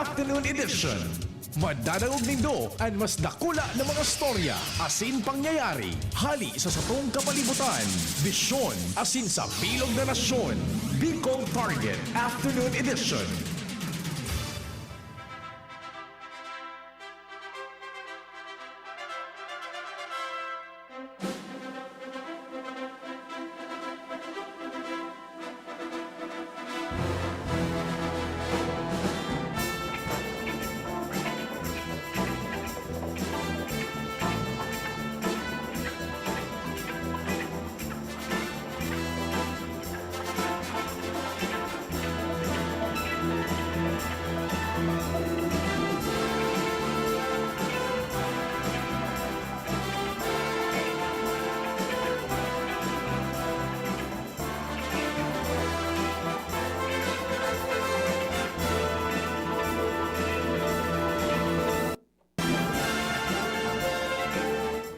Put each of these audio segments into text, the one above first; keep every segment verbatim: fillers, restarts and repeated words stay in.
Afternoon Edition. Madadangog nindo an mas dakula na mga storya asin pangyayari hali sa satong kapalibutan, bisyon asin sa bilog na nasyon. Bicol Target Afternoon Edition.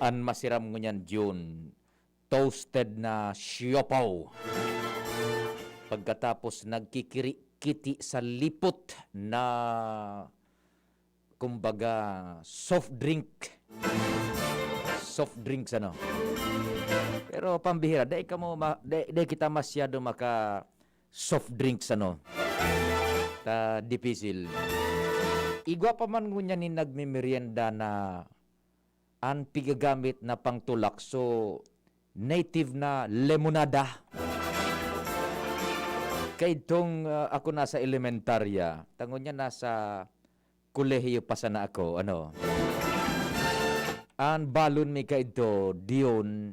An masiram ngunyan, Jun, toasted na siopaw. Pagkatapos nagkikirikiti sa lipot na, kumbaga, soft drink. Soft drinks, ano. Pero pambihira, dai kamo ma-, dai, dai kita masyado maka soft drinks, ano. Ta dipisil. Igwa pa man ngunyan nin nagmemerienda na an pigagamit na pangtulak, so, native na limonada. Kaidtong, ah, ako nasa elementarya, ta ngunyan nasa kolehiyo pa sana ako, ano. An balon mi kaidto, diyon,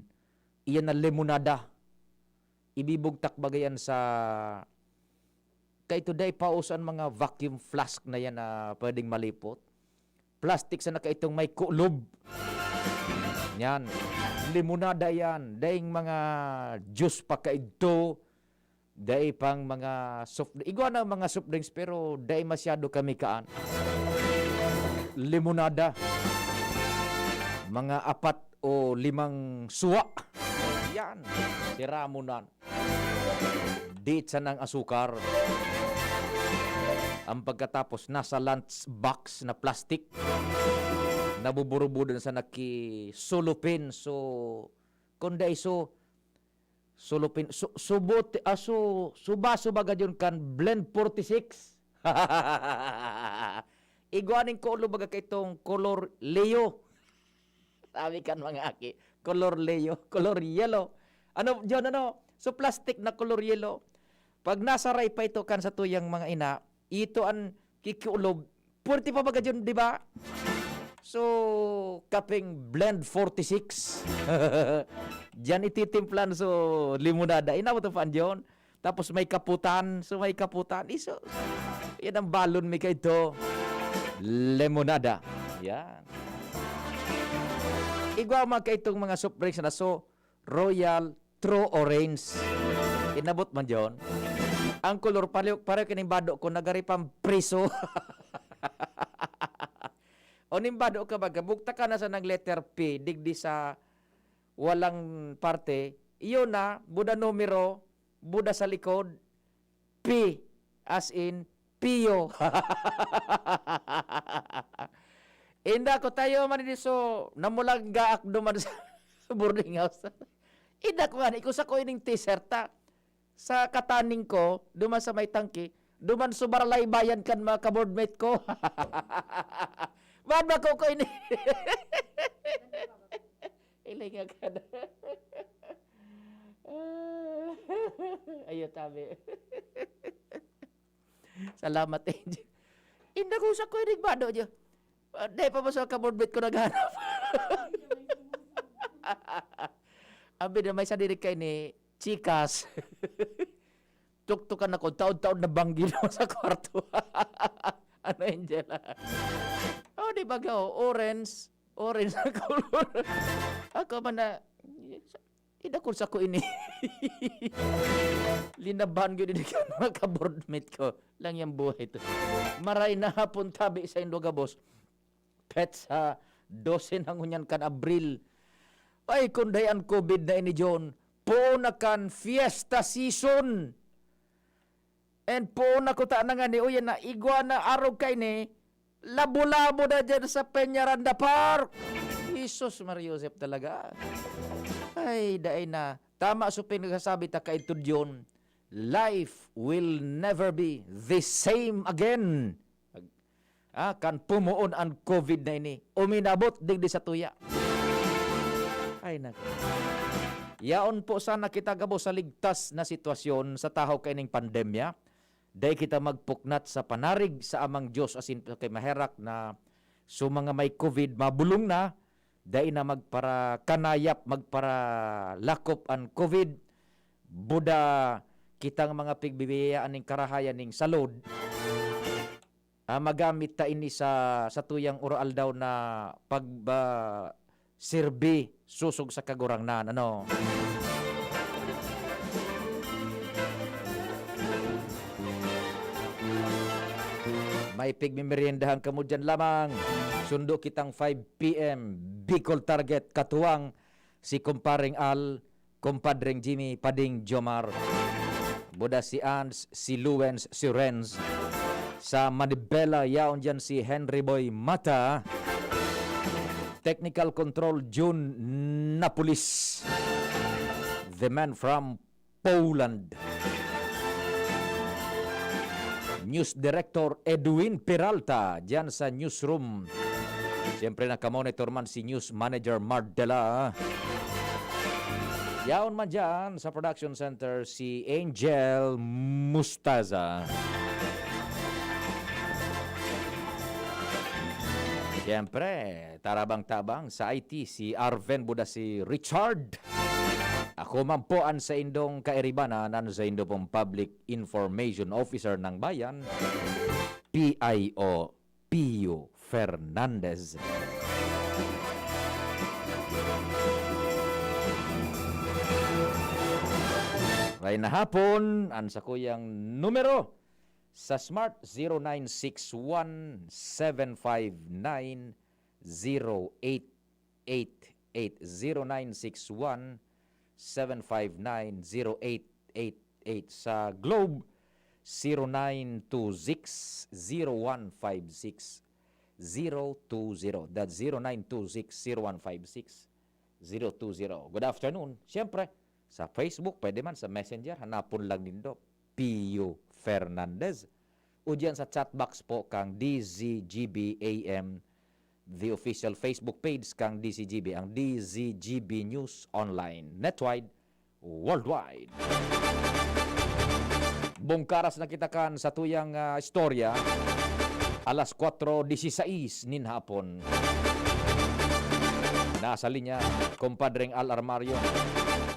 iyan na limonada. Ibibugtak baga yan sa, kaito dai pa uso an mga vacuum flask na yan na pwedeng malipot. Plastic sana kaitong may kulob. Yan. Limonada yan. Daing mga juice pa kaidto. Dai pang mga soft, igwa na mga soft drinks, pero dai masyado kami kaan. Limonada. Mga apat o limang suwa. Yan. Sira mo na. Di sanang asukar. Ang pagkatapos, nasa lunch box na plastic. Nabuburubudan sa nakisulupin. So, kung dai so, sulupin, su-, subot, ah, su-, suba-suba gad yun kan Blend forty-six. Igwa ning kulob baga kaitong kolor Leo. Sabi kan mga aki, kolor Leo, kolor yellow. Ano, John, ano? So, plastic na kolor yellow. Pag nasaray pa ito kan sa tuyang mga ina, ito an kikiulob. Puwerte pa baga John, di ba? So, kapeng Blend forty-six. Diyan ititimplan so limonada. Inabot pa, John. Tapos may kaputan. So, may kaputan. Iso, yan ang balon mi kaito. Limonada. Yan. Igwa man kaitong mga soft drinks na so, Royal True Orange. Inabot man, John. Ang kolor, pareho, pareho kining bado ko, nagari pang priso. O ning bado ka baga, bugtak ka na sa nang letter P, digdi sa walang parte, iyon na, buda numero, buda sa likod, P, as in, Pio. Inda ko tayo man ini so, namulanggaak duman sa boarding house. Inda ko ngani, kung sako ining t-shirt ta, sa kataning ko, duman sa may tangke, duman so baralaybayan kan mga ka-boardmate ko. Ba't ba ko ko ini? Ilinga ka na. Ayo, tabi. Salamat, Angel. Inda ko sa ko, inig bado niya. Ah, di pa ba sa ka-boardmate ko naghanap? Abi na may sadiri kay ni Chikas. Tuktukan ako, taod-taod na banggi naman sa kwarto. Ano, Angela? Oh, di ba, oh, orange. Orange na color. Ako man na, idakol sa ko ini. Linaban ko din yung mga ka-boardmate ko. Lang yung buhay to. Maray na hapon tabi sa Indogabos. Petsa dose na ngunyan kan Abril. Ay, kunday an covid na ini, John. Poon na kan fiesta season. And poon na kuta na ngani, uyan na, igwa na arog kaini, labo-labo na dyan sa Peñaranda Park. Jesus, Maria Josep talaga. Ay, dai na. Tama so pinagsasabi ta kaidto diyon, life will never be the same again. Ah, kan pumuon an covid na ini, uminabot digdi sa tuya. Ay, nako. Yaon po sana kita gabos sa ligtas na sitwasyon sa tahaw kaining pandemya. Dai kita magpuknat sa panarig sa Amang Dios, asin kay maherak na so mga may covid, mabolong na, dai na magparakanayap, magparalakop an covid. Buda kitang mga pigbibiyayaan ning karahayan ning salud, ah, magamit ta ini sa, sa tuyang oro-aldaw na pagba-, serbi sosog sa Kagurangnan, ano? May pigmimeriendahan kamo diyan lamang. Sundo kitang five P M, Bicol Target, katuwang si Kumpareng Al, Kumpadreng Jimmy, Pading Jomar. Buda si Ans, si Luwens, si Renz. Sa Manibela, yaon diyan si Henry Boy Mata. Technical Control, June Napolis. The man from Poland. News Director Edwin Peralta, diyan sa newsroom. Siyempre, nakamonitor man si News Manager Mardela. Yaon man diyan sa production center si Angel Mustaza. Siyempre, tarabang-tabang sa I T, si Arven Buda, si Richard. Ako man po an saindong kairibanan, an saindo pong Public Information Officer ng Bayan, P I O Pio Fernandez. Maray na hapon, an sakuyang numero sa Smart, zero nine six one, seven five nine, zero eight eight eight, zero nine six one, seven five nine, zero eight eight eight. Sa Globe, zero nine two six, zero one five six, zero two zero. That's zero nine two six, zero one five six, zero two zero. Good afternoon. Siyempre, sa Facebook, pwede man sa Messenger, hanapon lang nindo, Pio Fernandez. O diyan sa chat box po kang D Z G B A M, the official Facebook page kang D Z G B, ang D Z G B News Online, netwide, worldwide. Bungkaras na kita kan sa tuyang, ah, istorya. Alas kwatro disisais nin hapon. Nasa linya, Compadreng Al Armario.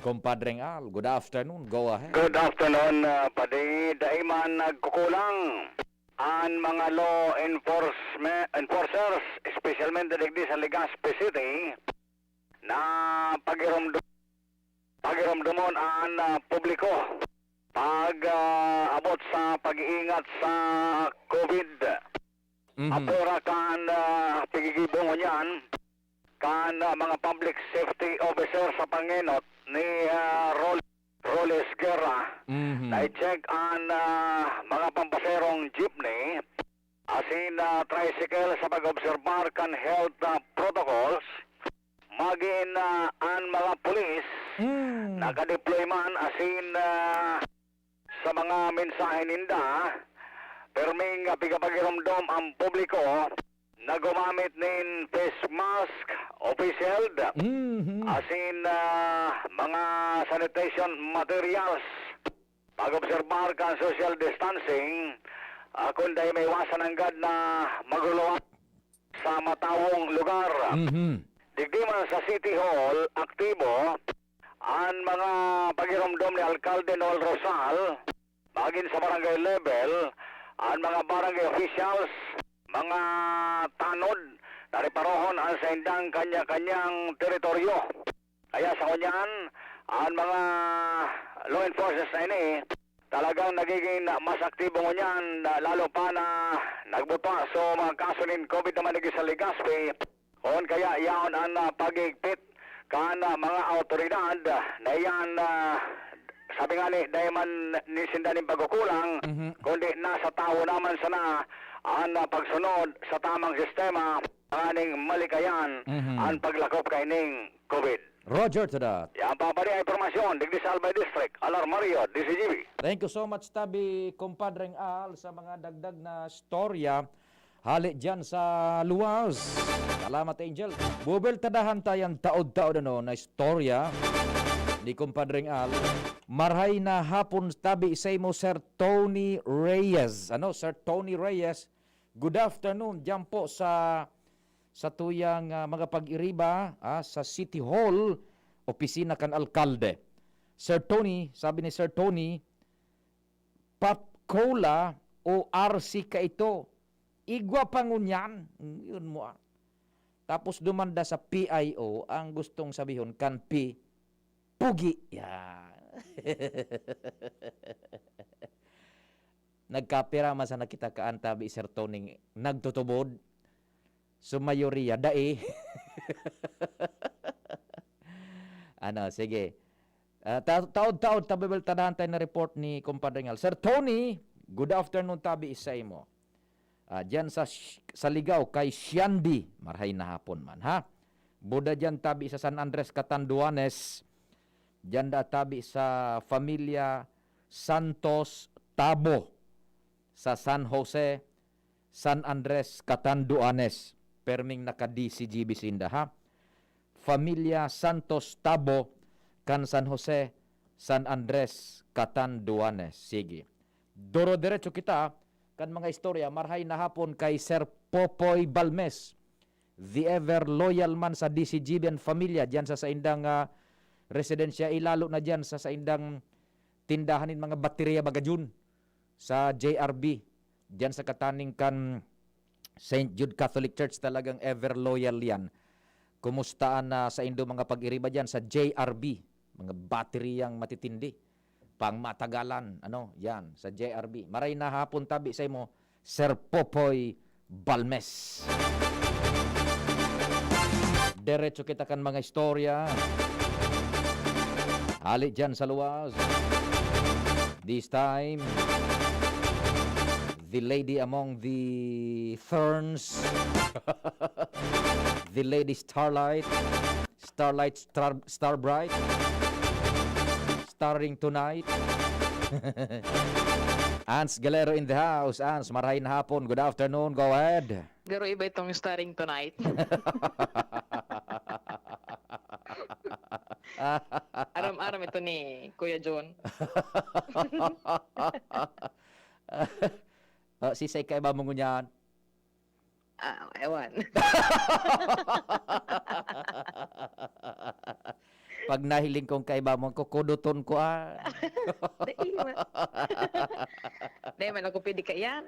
Compadreng Al, good afternoon. Go ahead. Good afternoon, ah, Padi. Dai man nagkukulang an mga law enforcement, enforcers, espesyalmente digdi sa Legazpi City, na pagiromdom-, pagiromdomon an, ah, publiko pag, ah, abot sa pag-iingat sa covid. Mhm. Apura kan, ah, pigigibo ngunyan kan, ah, mga public safety officer sa pangenot ni, ah, Rol-, Roles Guerra, Mhm. na i-check an, ah, mga pampaserong jeepney asin, ah, tricycle sa pag-obserbar kan health, ah, protocols, magin, ah, an mga pulis Mm. nakadeploy man asin, ah, sa mga mensahe ninda, perming, ah, pigapagiromdom ang publiko na gumamit nin face mask o face shield, Mhm. asin, ah, mga sanitation materials. Pag-obserbar kan social distancing, ah, kun dai maiwasan nanggad na magluluwas sa matawong lugar. Mhm. Digdi man sa City Hall, aktibo an mga pagiromdom ni Alkalde Noel Rosal, magin sa barangay level, an mga barangay officials, mga tanod na reparohon an saindang kanya-kanyang teritoryo. Kaya sa ngunyan, an mga law enforcers na ini, talagang nagiging mas aktibo ngunyan, na lalo pa na nagbuta so mga kaso nin covid naman digdi sa Legazpi. Kun kaya yaon an, ah, paghigpit kan, ah, mga awtoridad na iyan, ah, Sabi nga ni, dai man ni sinda nin pagkukulang, Mhm. kundi nasa tawo naman sana an, ah, pagsunod sa tamang sistema, nganing malikayan Mhm. an paglakop kaining COVID. Roger to that. Yan pa pala ang impormasyon, digdi sa Albay District, Alar Mario, D C G B. Thank you so much, Tabi, Compadreng Al, sa mga dagdag na storya. Hali diyan sa luwas. Salamat, Angel. Bubeltadahan tayan taod-taod, ano, na istorya ni Compadreng Al. Marhay na hapon, tabi sa imo, Sir Tony Reyes. Ano, Sir Tony Reyes, good afternoon diyan po sa, sa tuyang, ah, mga pag-iriba, ah, sa City Hall, opisina kan alkalde. Sir Tony, sabi ni Sir Tony, Pop Cola o R C ka ito? Igwa pa ngunyan? Hmm, yun mo, ah. Tapos dumanda sa P I O, ang gustong sabihon kan P, pugi. Yan. Nagkapira man sana kita kaan, tabi, Sir Tony, nagtutubod. So, mayoriya, dai. Ano, sige. Ah, ta-, taod-taod, tabi, bibeltadahan tayo na report ni Compadre Ngal. Sir Tony, good afternoon, tabi, isa mo. Ah, diyan sa sh-, sa Ligao, kay Shandy, marhay na hapon man, ha? Buda diyan, tabi, sa San Andres, Catanduanes. Diyan da, tabi, sa Familia Santos Tabo, sa San Jose, San Andres, Catanduanes. Perming naka-D C G B sinda, ha? Familia Santos Tabo, kan San Jose, San Andres, Catanduanes. Sige. Doro-derecho kita kan mga istorya. Marhay na hapon kay Sir Popoy Balmes, the ever loyal man sa D C G B and Familia, diyan sa saindang, ah, residensya, ilalo na diyan sa saindang tindahan nin mga baterya, baga Jun, sa J R B, diyan sa kataning kan Saint Jude Catholic Church, talagang ever loyal yan. Kumusta na saindo mga pag-iriba diyan sa J R B? Mga bateryang matitindi. Pangmatagalan, ano, yan, sa J R B. Maray na hapon tabi sa imo, Sir Popoy Balmes. Diretso kita kan mga istorya. Hali dyan sa luwas. This time, the lady among the ferns, the lady starlight, starlight, star, star bright, starring tonight. Ans Galero in the house. Ans, marhay na hapon. Good afternoon. Go ahead. Pero iba itong starring tonight. Aram-aram ito ni Kuya John. Ah, si Sek, kaiba mo ngunyan? Ah, ewan. Pag nahiling kong kaiba mo, kukuduton ko, ah. Dai man. Dai man ako pwede kaiyan.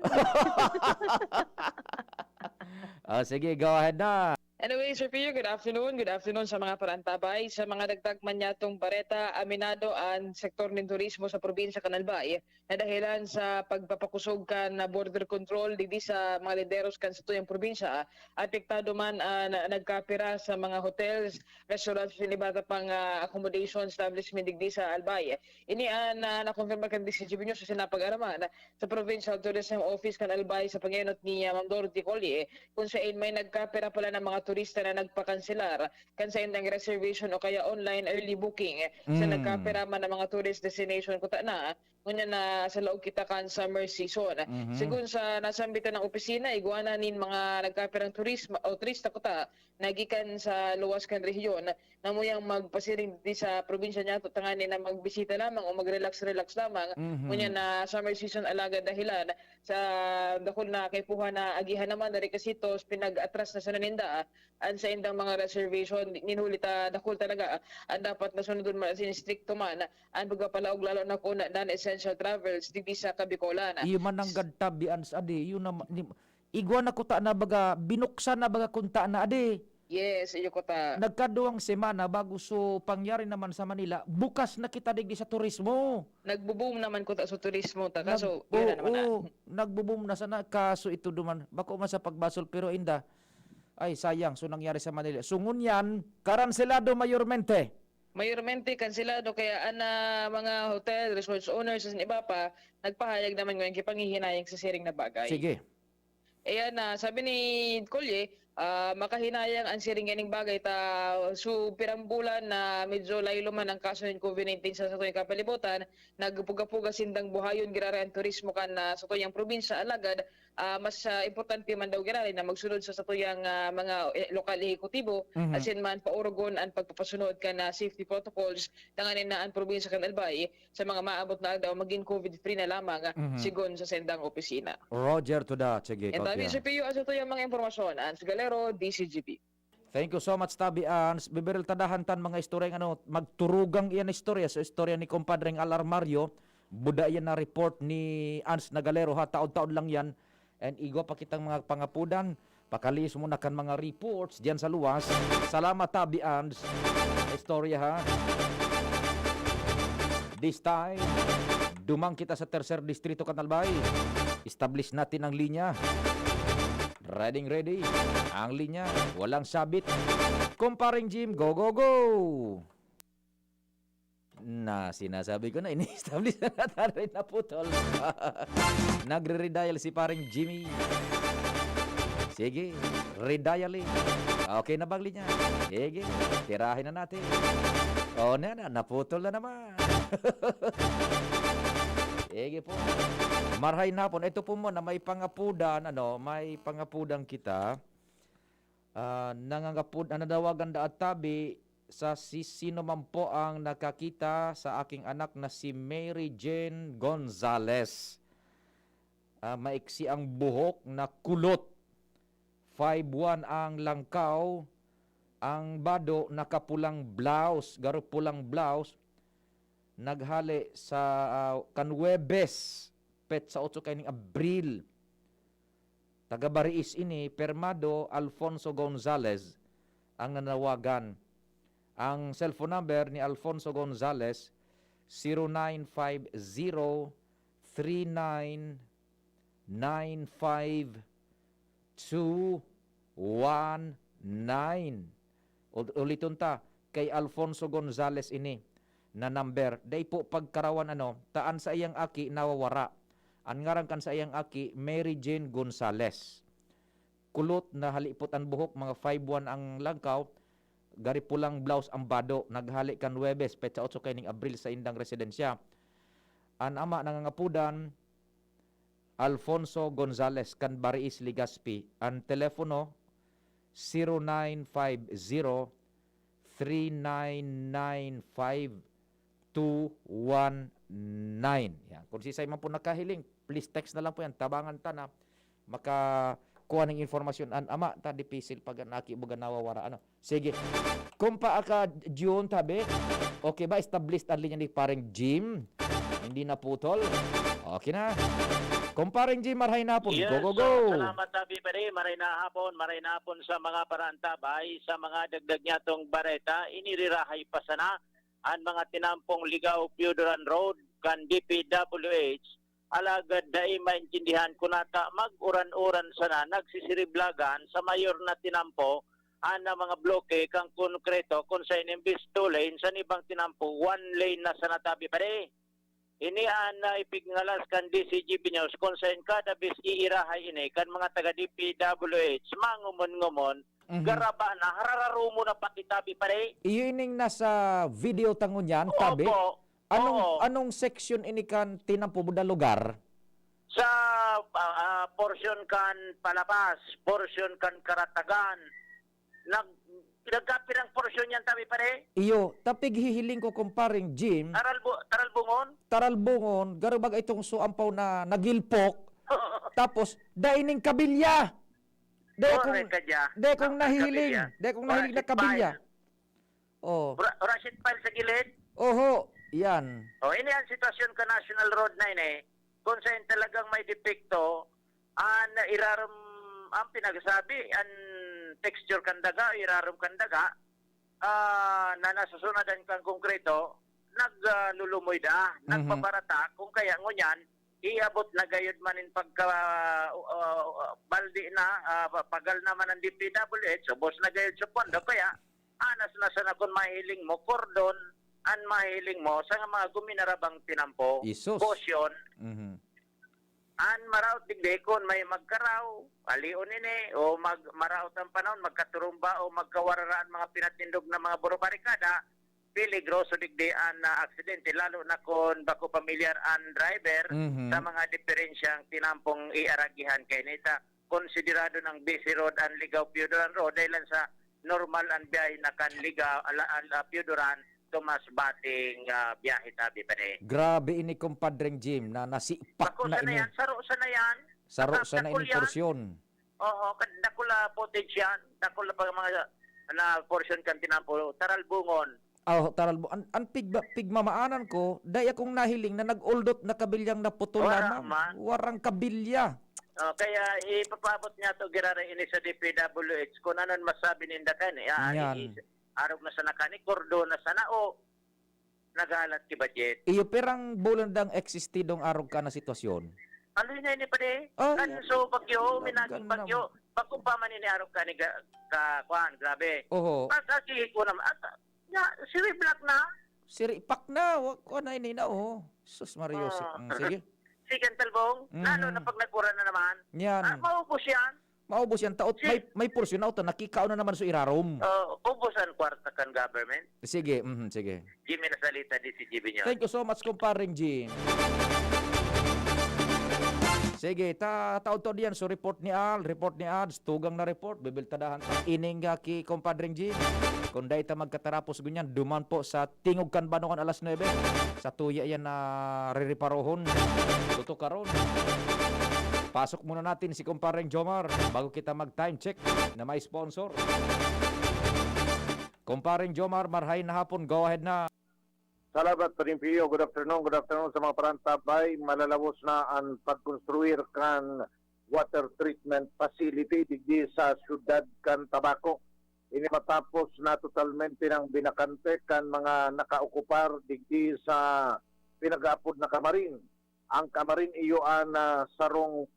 Oh, sige, go ahead na. Anyway, Sir Pio, good afternoon. Good afternoon sa mga parantabay. Sa mga dagdag man niyatong bareta, aminado ang sektor nin turismo sa probinsya kan Albay na dahilan sa pagpapakusog kan border control digdi sa mga linderos kan satuyang probinsya. Apektado man, ah, na, nagkapira sa mga hotels, restaurants, asin iba ta pang, ah, accommodation establishment digdi sa Albay. Ini an, ah, nakonfirma kan D C G B News sa sinapag-araman sa Provincial Tourism Office kan Albay sa pangenot ni, ah, Ma'am Dorothy Collie, kung sain may nagkapira pala ng mga turista na nagpakanselar kan saindang reservation o kaya online early booking sa Mm. nagkapira man ng mga tourist destination kuta na, ngunyan na sa laog kita kan summer season. Mhm. Segun sa nasambitan ng opisina, igwa na nin mga nagkapirang turisma o turista kuta na gikan sa luwas kan rehiyon na muyang magpasiring di sa probinsya niyato tanganing na magbisita lamang o mag-relax-relax lamang. Mhm. Ngunyan na summer season, alagad dahilan sa dakul na kaipuhan na agihan naman, dari kasitos, pinag-atras na sana ninda an saindang mga reservation, nin huli ta dakul talaga an dapat na sunodon man asin istrikto man an pagpapalaog, lalo na kun non-essential travels digdi sa Kabikolan. Iyo man ang gadtabi, Ans, adi, iyo na ma-, ni-, igwa na kuta na baga, binuksan na baga kunta na, adi. Yes, iyo kuta. Nagkaduwang semana bago so pangyari naman sa Manila, bukas na kita digdi sa turismo. Nagbo-boom naman kuta sa turismo ta, Nag-, kaso, yun na naman na. Oo, nagbo-boom na sana, kaso ito duman, bako man sa pagbasol, pero inda, ay, sayang, so nangyari sa Manila. So, ngunyan, karanselado mayormente. mayormente kanselado, kaya an, ah, mga hotel, resorts owners, asin iba pa, nagpahayag naman ngayong kipanghihinayang sa siring na bagay. Sige. Ayan, ah, sabi ni Colye, ah, makahinayang an siring ining bagay ta su pirang bulan na medyo laylo man ang kaso nin covid nineteen sa satuyang kapalibutan, nagpuga-puga sindang buhayon giraray an turismo kan, ah, satuyang probinsya. Alagad, ah, mas, ah, importante man daw giraray na magsunod sa satuyang, ah, mga, eh, lokal ehekutibo, Mhm. asin man paorogon an pagpapasunod kan, ah, safety protocols, tanganing na an probinsya kan Albay sa mga maabot na aldaw magin covid-free na lamang, ah, Mhm. sigon sa sindang opisina. Roger to that. Sige, Yan tabi, Sir Pio, aso to yung mga impormasyon. Ans Galero, D C G B. Thank you so much, Tabi Ans. Bibiril tadahan tan mga istoryang ano, magturugang iyan istorya sa istorya ni Compadreng Al Armario. Buda iyan na report ni Ans Nagalero ha, taod-taod lang yan. And igwa pa kitang mga pangapudan. Pakaliis mo na kan mga reports diyan sa luwas. Salamat, Tabi Ans. Istorya ha. This time, dumang kita sa tercer distrito, Cantalbay. Establish natin ang linya. Ready, ready. Ang linya, walang sabit. Kumparing Jim, go, go, go! Na, sinasabi ko na, ini-establish na natin, naputol. Nagre-redial si paring Jimmy. Sige, redial eh. Okay na bang linya? Sige, tirahin na natin. Oh, na, na, naputol na naman. Sige po. Marhay na po. Ito po muna, may pangapudan, ano, may pangapudan kita. Ah, nangangapod, ah, nanawagan daat tabi sa si sino man po ang nakakita sa aking anak na si Mary Jane Gonzalez. Ah, maiksi ang buhok na kulot. Five one ang langkaw. Ang bado nakapulang blouse, garo pulang blouse. Naghale sa, ah, kan Huwebes, petsa otso kaining Abril. Taga Bariis ini, Permado Alfonso Gonzalez ang nanawagan. Ang cellphone number ni Alfonso Gonzalez, zero nine five zero, three nine nine five two one nine. Ul-, uliton ta, kay Alfonso Gonzalez ini na number. Dai po pagkarawan ano, ta an saiyang aki nawawara. An ngaran kan saiyang aki, Mary Jane Gonzalez. Kulot na halipot an buhok, mga five one ang langkaw, gari pulang blouse ang bado. Naghale kan Huwebes, petsa otso kaining Abril sa indang residensya. An ama nangangapodan, Alfonso Gonzalez kan Bariis, Legazpi. An telepono, zero nine five zero, three nine nine five two one nine. Yan. Kung sisay man po nakahiling, please text na lang po yan. Tabangan ta na makakuha ng informasyon an ama ta, dipisil pag an aki baga nawawara. Ano? Sige. Kung pa aka June, tabi, okay ba? Established ang linya ni parang Jim. Hindi na putol. Okay na. Kung parang Jim, marhay na po. Yes, Go, go, go. so, salamat, Tabi Pare. Maray na hapon, maray na hapon sa mga parantabay, sa mga dagdag niya tong bareta. Inirirahay pa sana an mga tinampong Ligao Pioduran Road kan D P W H. Alagad dai maintindihan kun ata mag-uran-uran sana nagsisiriblagan sa mayor na tinampo an mga bloke kan konkreto kun sa inimbis two lane sa nibang tinampo one lane na sana, Tabi Pare. Ini an, ah, ipignalas kan D C G B News kun saen kada bes iirahay ini kan mga taga D P W H, mangumon-ngumon, Mhm. garaba na, harararumo na pati, Tabi Pare. Iyo ining nasa video ta ngunyan, tabi? Opo. Anong, Oo. anong section ini kan tinampo mo na lugar? Sa, ah, ah, portion kan palabas, portion kan karatagan. Nag-, nagkapirang portion yan, Tabi Pare? Iyo, tapig hihiling ko, kumparing Jim. Taralbo-, Taralbungon? Taralbungon, garo baga itong so ampaw na nagilpok. Tapos, daining kabilya. De kung, Correct ka dyan. de kung Ah, nahihiling. kabilya. De kung nahiling na Correct, kabilya. fine. Oh. Ra-, Rashid Pile sa gilid? Oho, yan. Oh, ini ang sitwasyon ka National Road nine eh. Kung saan talagang may depekto, ang irarom, ang pinagsabi, ang texture kan daga, irarom kan daga, ah, na nasusunadan kan konkreto, nag, ah, lulumoy da, Mhm. nagbabarata, kung kaya ngunyan, iabot na gayud man in pagka, ah, ah, baldi na, ah, pa-, pagal naman ang D P W H, ubos na gayud sa pondo, kaya Anas na sana kun mahiling mo, kordon, an mahiling mo, sa nga mga guminarabang tinampo, Jesus. Bosyon, Mhm. An maraot digdi kun may magkaraw, alion ini, o mag-, maraot ang panahon, magkaturumba o magkawarara an mga pinatindog na mga burubarikada, peligroso digdi an, ah, aksidente, lalo na kun bako pamilyar an driver Mhm. sa mga diferensyang tinampong iaragihan. Kaya nita, konsiderado ng busy road an Ligao Pioduran Road dahil lang sa normal an biyahe na kan Ligao, ala-, ala-, Pioduran, Tomas Bating, ah, biyahe tabi pa ni. Grabe ini, Compadreng Jim, na nasipak Bako na sana ini. Yan, saro sana yan. Saro Baka sana dakul ini yan. Porsyon. Oo, kad-, dakul na footage yan. Dakul na pag mga na porsyon kan tinampo, taralbungon. Oh, taralbo-, an, an pigba-, pigmamaanan ko, dai akong nahiling na nag-uldot na kabilyang naputol Wala lamang. Man. Warang kabilya. Oh, kaya ipapaabot niya to, giraray ini sa D P W H. Kung ano an masabi ninda kan, eh, ah, Yan. Is-, arog na sana kani, kordon na sana, o naghalat ki budget. Iyo, pirang bulan dang existidong arog ka na sitwasyon? Aloy na ini pa di. Ah, Kan yan. So, bagyo, Naggan minaging bagyo. naman. Pag kumpaman ini arog ka ni ga-, ka, kuan, grabe. Oho. At, at sige ko naman, at, ya, siriblak na. Siripak na, wa-, kuan na ini na, oh. Sus, Mario, si-, Ah. mm, sige. Sige, Talbong, Mhm. lalo na pag nag-uran na naman. Yan. Ah, maubos yan. Maubos yan. Taot, Si- may, may porsyon na utan, nakikaon na naman sa irarom. Oh, ubos ang kwarta kan government. Sige, mhm, sige. Jimmy Nasalita, D C G B News. Thank you so much, Compadreng Jim. Sige, ta-, taod-taod yan. So, report ni Al, report ni Ads, tugang na report. Bibiltadahan ta ining, ah, ki Compadreng Jim. Kung dai ta magkatarapos ngunyan, duman po sa tingog kan banwa kan alas nuebe. Sa tuya yan na ririparohon. Tutukaron. Pasok muna natin si Compadreng Jomar bago kita mag-time check na may sponsor. Compadreng Jomar, marhay na hapon. Go ahead na. Salamat, Padre Pio. Good afternoon, good afternoon sa mga parantabay. Malalawos na an pagkonstruir kan water treatment facility digdi sa siyudad kan Tabaco. Ini matapos na totalmente nang binakante kan mga nakaokupar digdi sa pinag-aapod na Kamarin. Ang Kamarin iyo an, ah, sarong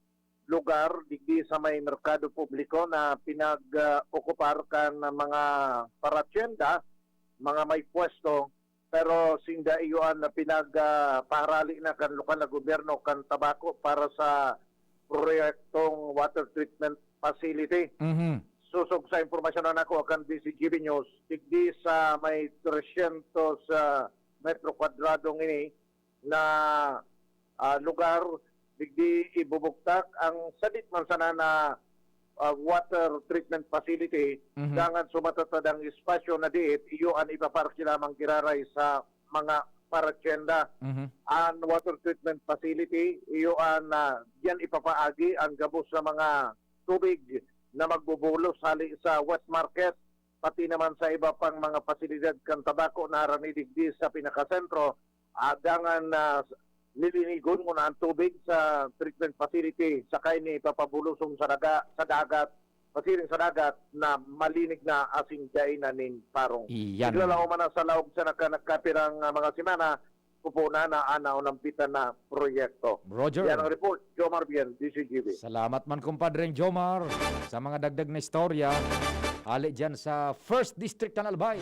lugar digdi sa may merkado publiko na pinag-, ah, okupar kan mga paratyenda, mga may pwesto, pero sinda iyo an pinag-, ah, paharali na kan lokal na gobyerno kan Tabaco para sa proyektong water treatment facility. Mhm. Sosog sa impormasyon na nakuha kan D C G B News, digdi sa may trescientos, ah, metro kwadradong ini, na, ah, lugar, digdi ibubugtak ang sadit man sana na, ah, water treatment facility, Mhm. dangan sumatatad ang espasyo na diit, iyo an ipaparke lamang giraray sa mga paratyenda. Mhm. An water treatment facility, iyo an, ah, diyan ipapaagi ang gabos na mga tubig na magbubulos hali sa wet market, pati naman sa iba pang mga pasilidad kan Tabaco na harani digdi sa pinakasentro, ah, dangan na lilinigon muna ang tubig sa treatment facility, sakay ni papabulosong sa daga-, sa dagat, pasiring sa dagat na malinig na asin dai na nin parong. Iyan. Iglalaom man na sa laog sa naka-, nagkapirang, ah, mga semana, pupunan na an naunampitan na proyekto. Roger. Yan ang report. Jomar Bien, D C G B. Salamat man, Compadreng Jomar, sa mga dagdag na istorya. Hali dyan sa First District kan Albay.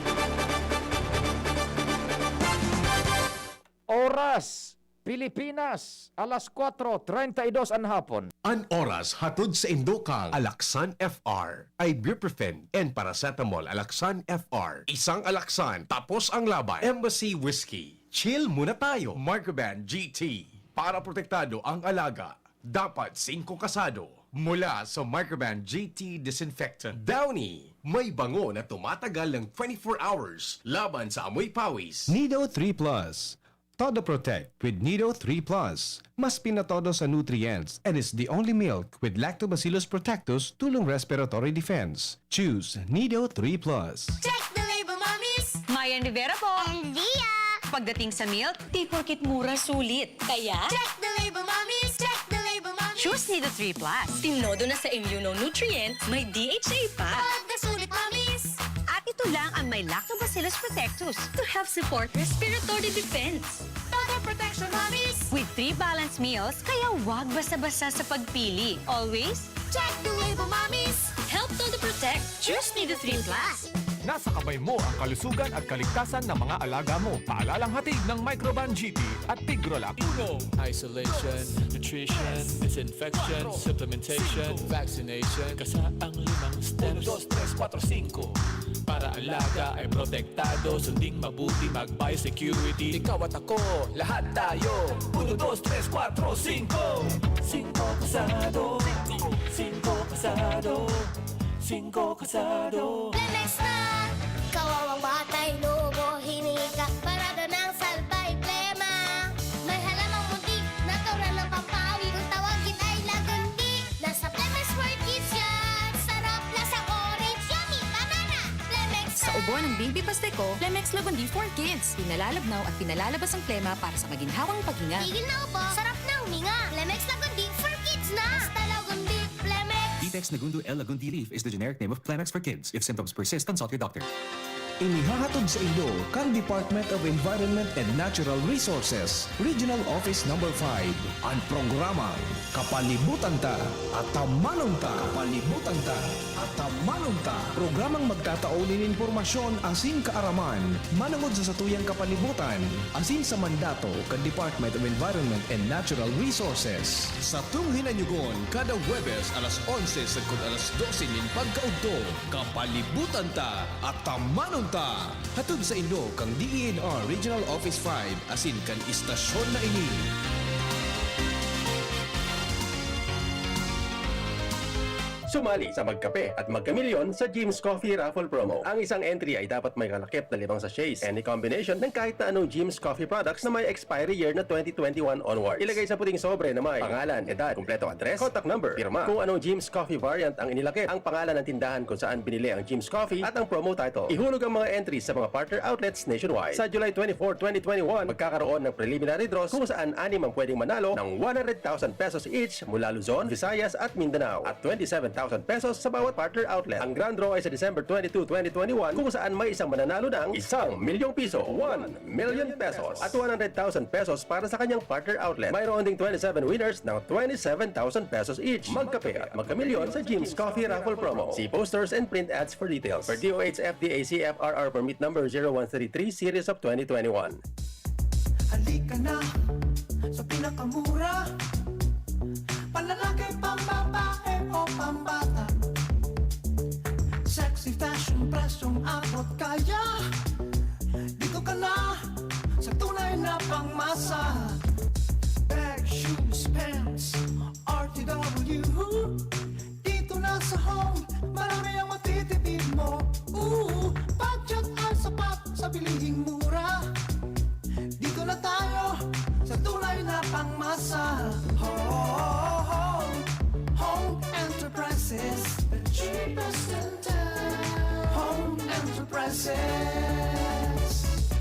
Oras, Pilipinas, alas kwatro treinta y dos an hapon. An oras hatod sa indo kang Alaxan F R, ibuprofen and paracetamol. Alaxan F R, isang Alaxan, tapos ang laban. Embassy Whiskey, chill muna tayo. Microban G T, para protektado ang alaga. Dapat singko kasado. Mula sa Microban G T Disinfectant. Downy, may bango na tumatagal ng twenty-four hours laban sa amoy pawis. Nido three Plus. Todo Protect with Nido three Plus. Mas pinatodo sa nutrients and is the only milk with Lactobacillus protectus tulong respiratory defense. Choose Nido three Plus. Check the label, mommies! Mayan Rivera po! And Zia! Pagdating sa milk, di porket mura, sulit. Kaya, check the label, mommies! Check the label, mommies! Choose Nido three Plus. Tinodo na sa immunonutrient, may D H A pa. Pagkasulit, mommies! At ito lang ang may Lactobacillus protectus to help support respiratory defense. Todo protection, mommies! With three balanced meals, kaya wag basa-basa sa pagpili. Always, check the label, mommies! Help Todo Protect. Choose Nido three Plus. Nasa kamay mo ang kalusugan at kaligtasan ng mga alaga mo. Paalalang hatid ng Microban G T at Tigrolac. Uno, isolation, nutrition, disinfection, supplementation, vaccination. Kasaang limang steps. Uno, dos, tres, kuwatro, singko. Para alaga ay protektado, sunding mabuti, mag-biosecurity. Ikaw at ako, lahat tayo. Uno, dos, tres, kuwatro, singko. Singko kasado. Singko kasado. Singko kasado. Lemex na! Kawawang batay, lobo, hinika. Parada ng salbay, plema. May halamang munti, natural ng pampawi. Kung tawagin ay lagundi. Nasa Lemex for Kids yan. Sarap, lasang orange, yummy, banana. Lemex Sa na! Ubo ng Baby Pasteco, Lemex Lagundi for Kids. Pinalalabnaw at pinalalabas ang plema para sa maginhawang paghinga. Tigil na ubo, sarap na huminga. Lemex Lagundi for Kids na! Basta Lagundi, Lemex! Ditex Nagundo L Lagundi leaf is the generic name of Clemex for kids. If symptoms persist, consult your doctor. Inihahatod sa indo kan Department of Environment and Natural Resources, Regional Office Number five, an programang Kapalibutan Ta, Atamanon Ta. Kapalibutan Ta, Atamanon Ta. Programang magtatao nin impormasyon asin kaaraman manongod sa satuyang kapalibutan asin sa mandato kan Department of Environment and Natural Resources. Satong hinanyugon kada Huwebes alas onse sagkod alas dose nin pagkaudto. Kapalibutan Ta, Atamanon Ta! Hatod sa indo kan D E N R Regional Office five asin kan istasyon na ini. Sumali sa Magkape at Magkamilyon sa Jim's Coffee Raffle Promo. Ang isang entry ay dapat may kalakip na limang sachets, any combination ng kahit na anong Jim's Coffee products na may expiry year na twenty twenty-one onwards. Ilagay sa puting sobre na may pangalan, edad, kumpletong address, contact number, pirma. Kung anong Jim's Coffee variant ang inilakip, ang pangalan ng tindahan kung saan binili ang Jim's Coffee at ang promo title. Ihulog ang mga entries sa mga partner outlets nationwide. Sa July twenty-four, twenty twenty-one, magkakaroon ng preliminary draws kung saan anim ang pwedeng manalo ng one hundred thousand pesos each mula Luzon, Visayas at Mindanao at twenty-seven thousand pesos sa bawat partner outlet. Ang grand draw ay sa December twenty-two, twenty twenty-one, kung saan may isang mananalo ng isang milyong piso, one million pesos, at one hundred thousand pesos para sa kanyang partner outlet. Mayroon ding twenty-seven winners ng twenty-seven thousand pesos each. Magkape at magkamilyon sa Jim's Coffee Raffle Promo. See posters and print ads for details. Per D O H F D A C F R R permit number zero one three three series of twenty twenty-one. Halika na sa pinakamura. Panlalaki, pambabae o pambata. Sexy fashion, presyong abot kaya. Dito ka na sa tunay na pangmasa. Bag, shoes, pants, R T W. Dito na sa Home, marami ang matitipid mo. Ooh, budget ay sapat sa bilihing mura. Dito na tayo sa tunay na pangmasa. Home, Home Enterprises, the cheapest in town. Home Enterprises.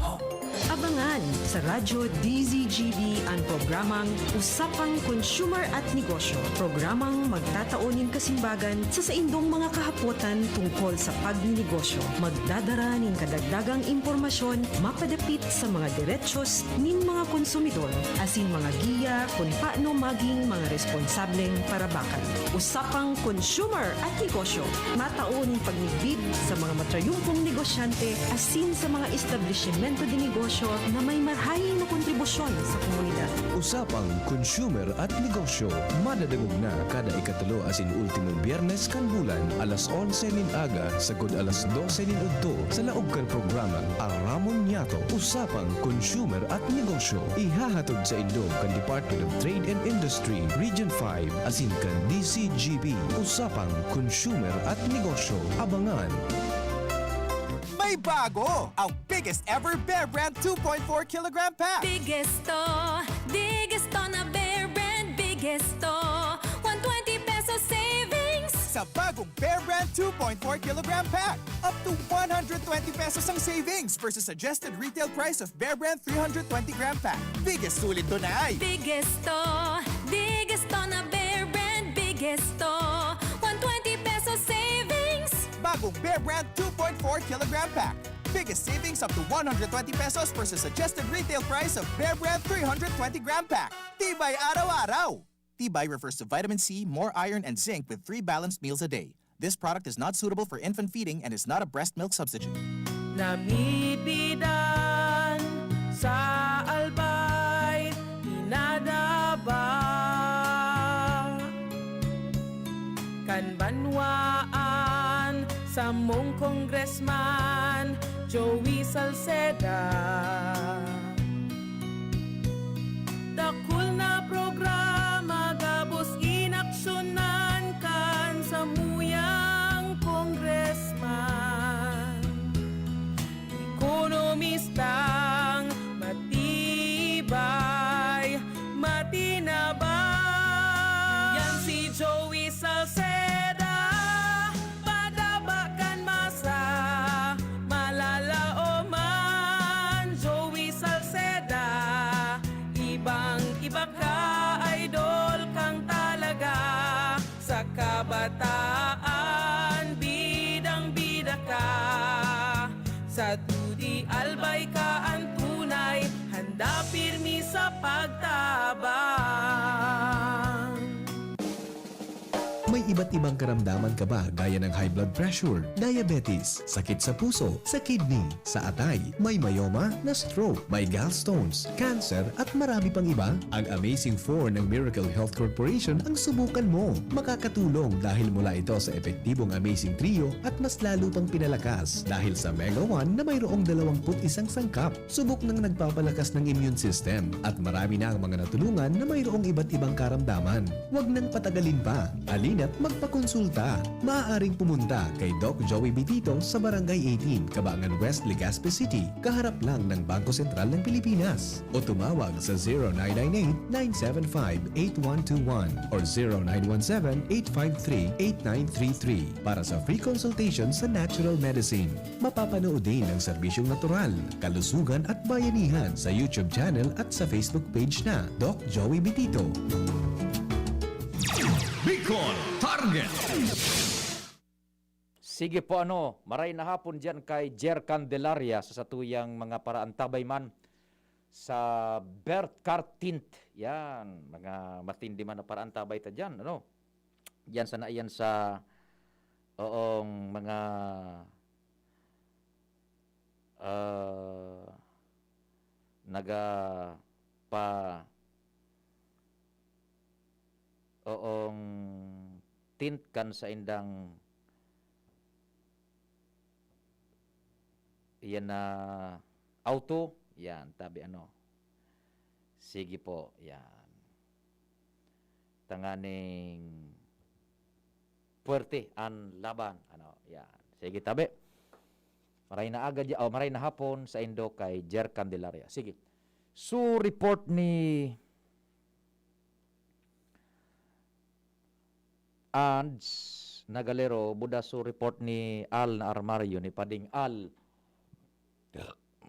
Home. Abangan sa Radyo D Z G B an programang Usapang Consumer at Negosyo, programang magtatao nin kasimbagan sa saindong mga kahapotan tungkol sa pagninegosyo. Magdadara nin kadagdagang impormasyon mapadapit sa mga derechos nin mga konsumidor, asin mga giya kun paano maging mga responsableng parabakan. Usapang Consumer at Negosyo, matao nin pagmidbid sa mga matrayumpong negosyante asin sa mga establisimento de negosyo na may marahay na kontribusyon sa komunidad. Usapang Consumer at Negosyo, madadangog na kada ikatulo asin ultimong Biyernes kan bulan, alas onse nin aga sagkod alas dose nin udto, sa laog kan programang Aramon Niyato, Usapang Consumer at Negosyo. Ihahatod saindo kan Department of Trade and Industry, Region five, asin kan D Z G B. Usapang Consumer at Negosyo. Abangan! May bago! Ang biggest ever Bear Brand two point four kilogram pack! Biggest to, biggest to na Bear Brand, biggest to. One twenty peso savings! Sa bagong Bear Brand two point four kilogram pack, up to one hundred twenty pesos ang savings versus suggested retail price of Bear Brand three hundred twenty gram pack. Biggest sulit to na ay! Biggest to, biggest to na Bear Brand, biggest to. One twenty peso savings! Bagong Bear Brand two point four kilogram pack. Biggest savings up to one hundred twenty pesos versus suggested retail price of Bear Brand three hundred twenty gram pack. Tibay araw-araw! Tibay refers to vitamin C, more iron, and zinc with three balanced meals a day. This product is not suitable for infant feeding and is not a breast milk substitute. Namibidan sa Albay, pinadaba kan banwaan samong Congressman Joey Salceda. Dakul na programa gabos inaksyonan kan samuyang congressman. Ekonomistang matibay, matinabang. Yan si Joey Salceda, padaba kan masa, malalaoman. Joey Salceda, ibang iba ka, idol kang talaga. Sa kabataan, bidang-bida ka. Sa dudi, Albay ka an tunay, handa pirmi sa pagtabang. May iba't ibang karamdaman ka ba gaya ng high blood pressure, diabetes, sakit sa puso, sa kidney, sa atay, may myoma, na-stroke, may gallstones, cancer, at marami pang iba? Ang Amazing four ng Miracle Health Corporation ang subukan mo. Makakatulong dahil mula ito sa epektibong Amazing Trio at mas lalo pang pinalakas dahil sa Mega one na mayroong dalawampu't isang sangkap. Subok nang nagpapalakas ng immune system at marami na ang mga natulungan na mayroong iba't ibang karamdaman. Huwag nang patagalin pa. Halina't magpakonsulta. Maaaring pumunta kay Doc Joey Bitito sa Barangay eighteen, Cabangan West, Legazpi City, kaharap lang ng Bangko Sentral ng Pilipinas. O tumawag sa zero nine nine eight, nine seven five, eight one two one or zero nine one seven, eight five three, eight nine three three para sa free consultation sa natural medicine. Mapapanood din ang serbisyong natural, kalusugan at bayanihan sa YouTube channel at sa Facebook page na Doc Joey Bitito. Bicol Target. Sige po, ano, maray na hapon diyan kay Jer Candelaria sa satuyang mga paraantabay man sa Bert Cartint. Yan, mga matindi man na paraantabay ta diyan, ano. Diyan sana iyan sa oong mga ah, naga pa oong tint kan saindang iyan na auto, yan, tabi ano. Sige po, yan. Tanganing puwerte an laban. Ano, yan. Sige, tabi. Maray na aga dia, oh, maray na hapon saindo kay Jer Candelaria. Sige. So, report ni Ands Nagalero, buda so report ni Al na armaryo, ni Pading Al.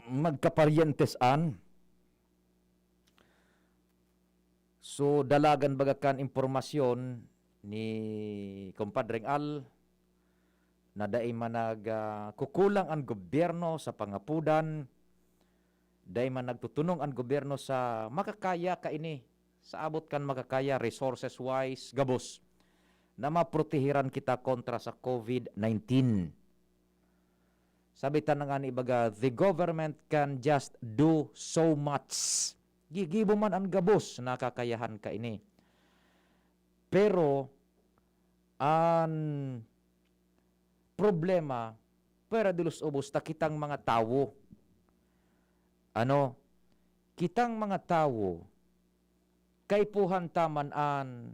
Magkaparyentes an. So, dalagan baga kan impormasyon ni Compadreng Al na dai man nag, ah, kukulang an gobyerno sa pangapodan, dai man nagtutunong an gobyerno sa makakaya kaini, sa abot kan makakaya, resources-wise, gabos, na maprotehiran kita kontra sa COVID nineteen. Sabi ta na nga ni ibaga, the government can just do so much. Gigibo man an gabos na kakayahan kaini. Pero, an problema, pwera de los ubos ta kitang mga tawo. Ano, kitang mga tawo, kaipuhan ta man an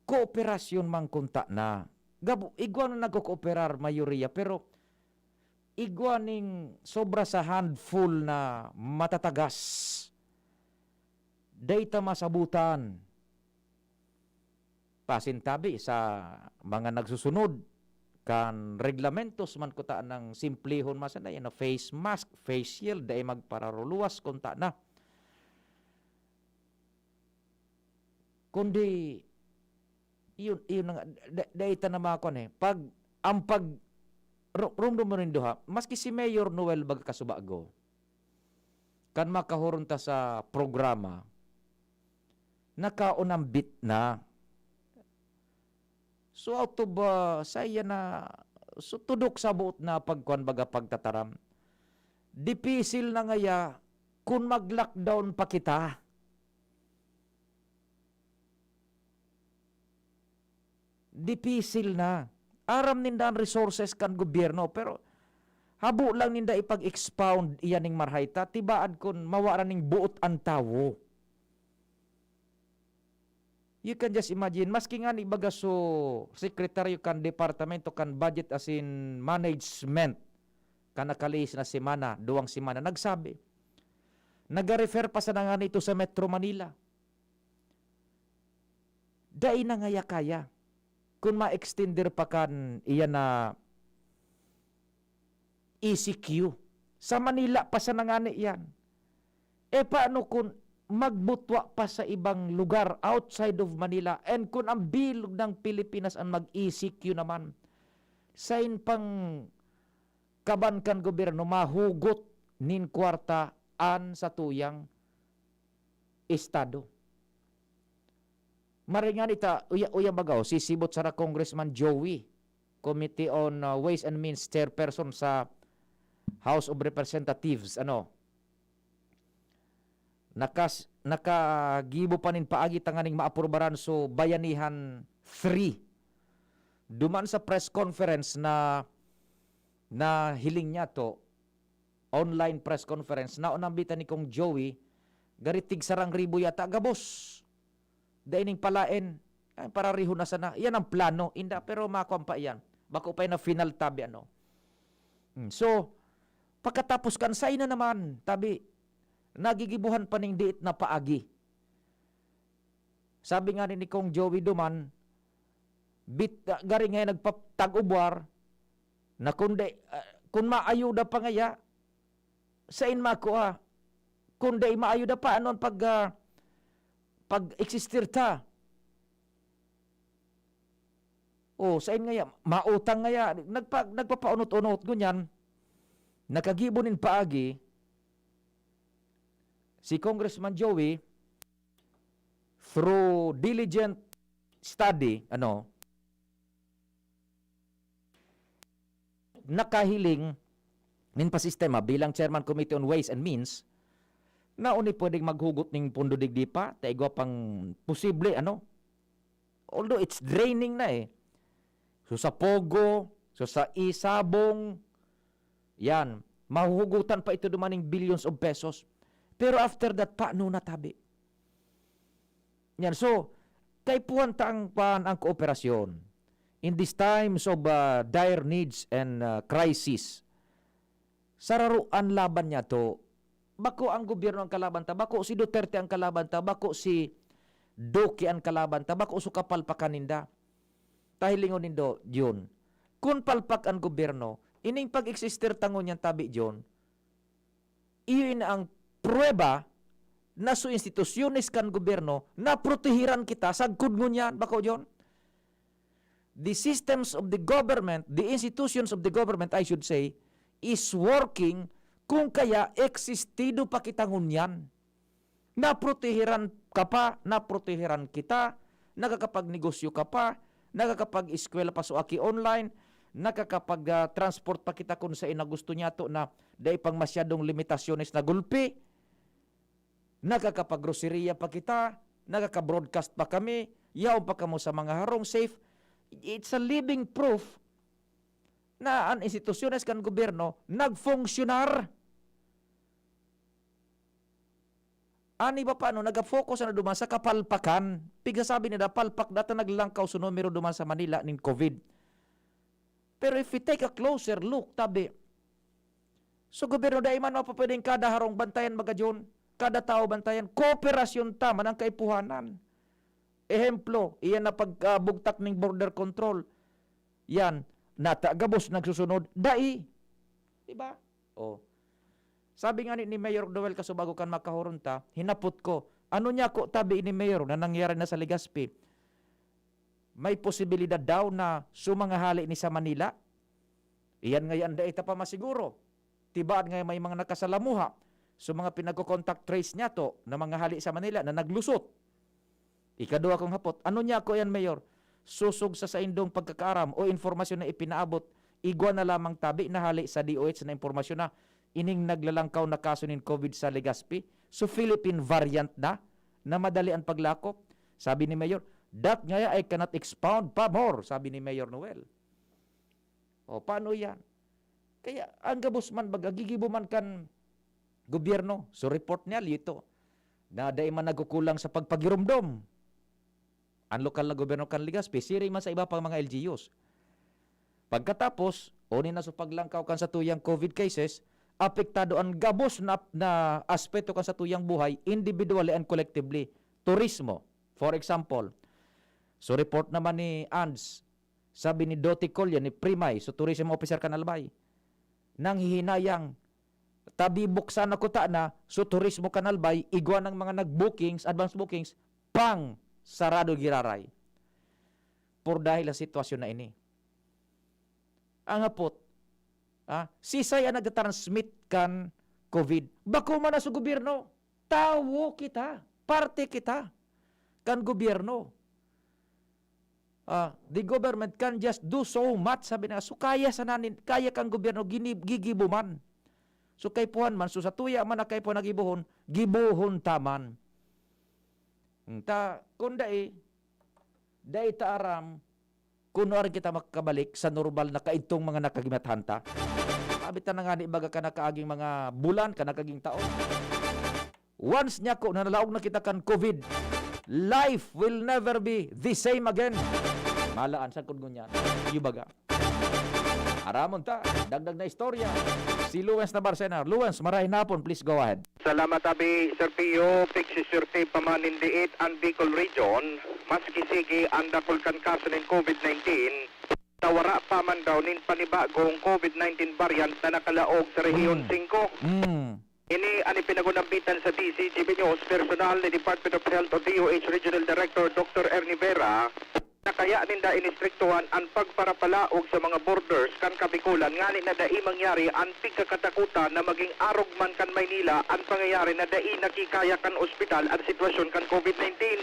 kooperasyon man kunta na. Gabo, igwa na nagkokooperar, mayoriya, pero igwa ning sobra sa handful na matatagas. Dai ta masabutan. Pasintabi sa mga nagsusunod kan reglamentos man kuta nang simplihon man sana, yan, face mask, face shield, dai magpararuluwas kunta na. Kundi, yun, yun na nga, da-, dai ta na makon eh. Pag, ang pag, ru-, rumdom mo rin duha, maski si Mayor Noel baga kasubago, kan makahuron ta sa programa, nakaunambit na. So, out of, ah, sa iya na, so, tudok sa boot na pagkuan, baga, pagtataram. Dipisil na ngaya kun mag-lockdown pa kita. Dipisil na. Aram ninda an resources kan gobyerno, pero habo lang ninda ipag-expound iyan ning marhay ta, tibaad kun mawara ning boot an tawo. You can just imagine, maski ngani baga so sekretaryo kan departamento kan budget asin management, kan nakalihis na semana, duwang semana, nagsabi, naga-refer pa sana ngani ito sa Metro Manila. Dai na ngaya kaya kun ma-extender pa kan iyan na E C Q. Sa Manila pa sana ngani iyan. E, paano kun magbutwa pa sa ibang lugar outside of Manila? And kun ang bilog ng Pilipinas ang mag-E C Q naman, sain pang kaban kan gobyerno mahugot nin kwarta an satuyang estado. Maray ngani ta, uya, uya baga, oh, sisibot sana Congressman Joey, Committee on, uh, Ways and Means Chairperson sa House of Representatives, ano, nakas-, nakagibo pa nin paagi tanganing maaprubaran so Bayanihan three. Duman sa press conference na, na hiling niya to, online press conference, naunambitan ni Kong Joey, gari tig sarang ribo yata gabos. Dai ning palaen, ay, parareho na sana. Iyan ang plano, inda, pero makuan pa iyan. Bako pa iyan na final tabi, ano. Hmm, so, pagkatapos kan saina naman, tabi, nagigibuhan pa ning diit na paagi. Sabi nga ni, ni Kong Joey duman, bit-, ah, gari nga nagpatag-ubwar, na kun di, ah, kun maayuda pa ngaya, sain makua? Kun di maayuda pa, anon pag, ah, pag-existir ta? O, sain ngaya? Mautang ngaya. Nagpa-, nagpapaunot-unot, ngunyan, nakagibo nin paagi si Congressman Joey through diligent study, ano, nakahiling nin pasistema bilang Chairman Committee on Ways and Means, na uni pwedeng maghugot ning pondo digdi pa, ta igwa pang posible, ano? Although it's draining na eh. So sa Pogo, so sa Isabong, yan, mahuhugutan pa ito dumaning billions of pesos. Pero after that, paano na tabi? Yan. So, kaipuhan ta ang, pan, ang kooperasyon. In these times of, uh, dire needs and, uh, crisis, sararoan laban niya to. Bako ang gobyerno ang kalaban ta, bako si Duterte ang kalaban ta, bako si Duque ang kalaban ta, bako so kapalpakan ninda. Ta hilingon nindo, Jun, kun palpak an gobyerno, ining pag-existir ta ngunyan tabi, Jun, iyo ini ang pruweba na so institusyones kan gobyerno naprotehiran kita sagkod ngunyan, bako, Jun? The systems of the government, the institutions of the government, I should say, is working kung kaya existido pa kita ngunyan. Naprotehiran ka pa, naprotehiran kita, nakakapagnegosyo ka pa, nakakapag-eskwela pa so aki online, nakakapag, ah, transport pa kita kun saen na gusto niyato na dai pang masyadong limitasyones na gulpi, nakakapag-groceria pa kita, nakaka-broadcast pa kami, yaon pa kamo sa mga harong, safe. It's a living proof na an institusyones kan gobyerno nagfunksyonar. An iba pa, ano, naga-focus na duman sa kapalpakan. Pigsasabi nila, palpak data naglangkaw so numero duman sa Manila nin COVID. Pero if we take a closer look, tabi, so gobyerno, dai man mapapwedeng kada harong bantayan, baga Jun, kada tawo bantayan, kooperasyon ta man ang kaipuhanan. Ehemplo, iyan na pagkabugtak ning border control. Yan, nata gabos nagsusunod, dai. Di ba? Oh. Sabi nga ni, ni Mayor Noel Casubago kan makahuron ta, hinapot ko, ano niya ko tabi ni Mayor na nangyari na sa Legazpi? May posibilidad daw na sumanghali ni sa Manila? Iyan ngayon, dai ta pa masiguro. Tibaad nga may mga nakasalamuha. So, mga pinagko-contact trace niya to na mga hali sa Manila na naglusot. Ikaduha kong hapot, ano niya ako yan, Mayor? sosog sa saindong pagkakaaram o impormasyon na ipinaabot, igwa na lamang tabi na hale sa D O H na impormasyon na ining naglalangkaw na kaso nin COVID sa Legazpi, so Philippine variant na, na madali an paglakop. Sabi ni Mayor, "That ngaya I cannot expound pa more," sabi ni Mayor Noel. O, paano yan? Kaya, ang gabos man, baga, gigibo man kan gobyerno. So, report niya, lito, na dai man nagkukulang sa pagpagiromdom an lokal na gobyerno kan Legazpi, siring man sa iba pang mga L G Us. Pagkatapos, uni na sa paglangkaw kan satuyang COVID cases, apektado an gabos na, na aspeto kan satuyang buhay, individually and collectively. Turismo, for example. So, report naman ni Ands, sabi ni Doti Collier, ni Primay, so tourism officer kan Albay, nanghihinayang, tabi buksan na kuta na, so turismo kan Albay, igwa ng mga nag-bookings, advance bookings, pang sarado giraray. Por dahil sa sitwasyon na ini. Ang hapot, ah, sisay ang nagtatransmit kan COVID? Bako man na sa gobyerno. Tawo kita. Parte kita kan gobyerno. Ah, the government can just do so much, sabi na. So, kaya sana nin, kaya kang gobyerno, gini-, gigibo man. So, kaipuhan man, so, sa tuya man na kaipuhan na gibohon, gibohon ta man. Hmm, ta, kung dai, dai ta aram, kung nuarin kita makakabalik sa normal na kaidtong mga nakagimathan ta. Abi ta na nga ni baga ka nakaaging mga bulan, ka nakaaging taon. Once niya ko, nanalaog na kita kan COVID, life will never be the same again. Malaan, sangkod ngunyan. Iyo baga. Aramon ta, dagdag na istorya. Si Luwens na Barcena. Luwens, maray na hapon, please go ahead. Salamat, abi, Sir Pio. Pigsisurvey pa man nin diit an Bicol Region, maski sige an dakul kan kaso nin COVID nineteen, ta wara pa man daw nin panibagong COVID nineteen variant na nakalaog sa Rehiyon Mm. singko. Mm. Ini an ipinagunambitan sa D C G B News personal ni Department of Health o D O H Regional Director Doctor Ernie Vera, na kaya ninda inistriktuhan an pagparapalaog sa mga borders kan Kabikolan ngani na dai mangyari an pigkakatakutan na maging arog man kan Maynila an pangyayari na dai nakikaya kan ospital an sitwasyon kan COVID nineteen.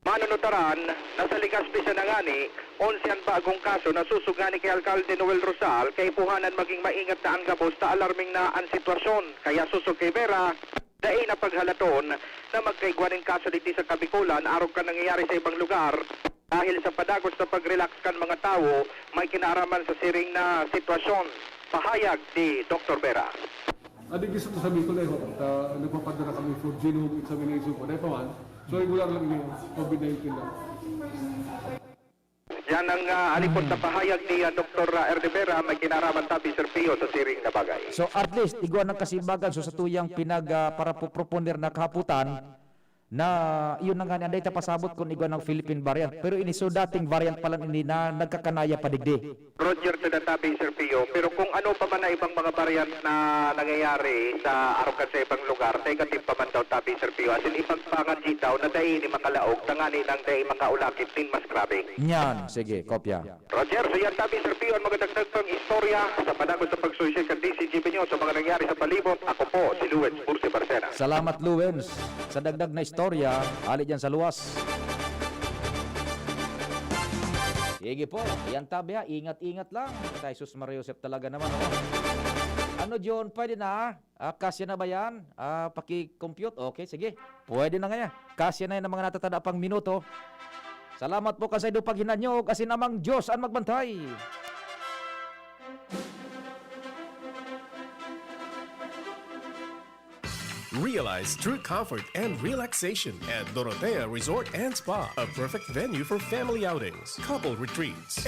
Manunutaran na sa Legazpi sana ngani, onse an bagong kaso na sosog ngani ki Alkalde Noel Rosal, kaipuhan an maging maingat na an gabos ta alarming na an sitwasyon. Kaya sosog ki Vera, dai na paghalaton na magkaigwa nin kaso digdi sa Kabikolan arog kan nangyayari sa ibang lugar. Dahil sa padagos na pag-relax kan mga tawo, may kinaaraman sa siring na sitwasyon. Pahayag ni Doktor Vera. Adi gusto ko sabihin ko na, eh, ta, nagpapadala kami for genome examination po. Dahil pa man, so regular lang yung COVID nineteen lang. Yan ang, ah, alipot na pahayag ni, ah, Doktor Ernie Vera, may kinaraman tabi, Sir Pio, sa siring na bagay. So, at least, igwa ng kasimbagan. So, sa tuyang pinag, ah, para proponer na kahaputan, na iyon na nga ni anday ta pasabot kun igwa ng Philippine variant. Pero ini, so, dating variant pala ini na nagkakanaya pa digdi. Roger, tinatabi, Sir Pio. Pero kung ano pa man na ibang mga variant na nangyayari sa arukan sa ibang lugar, negative pa man daw tabi, Sir Pio. As in, ipagpangadji daw na dai ini makalaog, tangani nang dai makaulakit nin mas grabe. Nyan, sige, kopya. Roger, so yan tabi, Sir Pio, ang mga dagdag pang istorya sa panahon sa pagsuysay kan D C G B News sa mga nangyari sa palibot. Ako po, si Luwens Bursi Barcena. Salamat, Luwens, sa dagdag na istorya, ali dyan sa luwas. Sige po, yan tabi ha, ingat-ingat lang. Kay sus Maria Josep talaga naman, oh. Ano, John, pwede na? Ah, kasya na ba yan? Ah, paki-compute? Okay, sige. Pwede na nga yan. Kasya na yan ang mga natatada pang minuto. Salamat po kan saindong paghinanyog, asin Amang Diyos an magbantay. Realize true comfort and relaxation at Dorotea Resort and Spa, a perfect venue for family outings, couple retreats,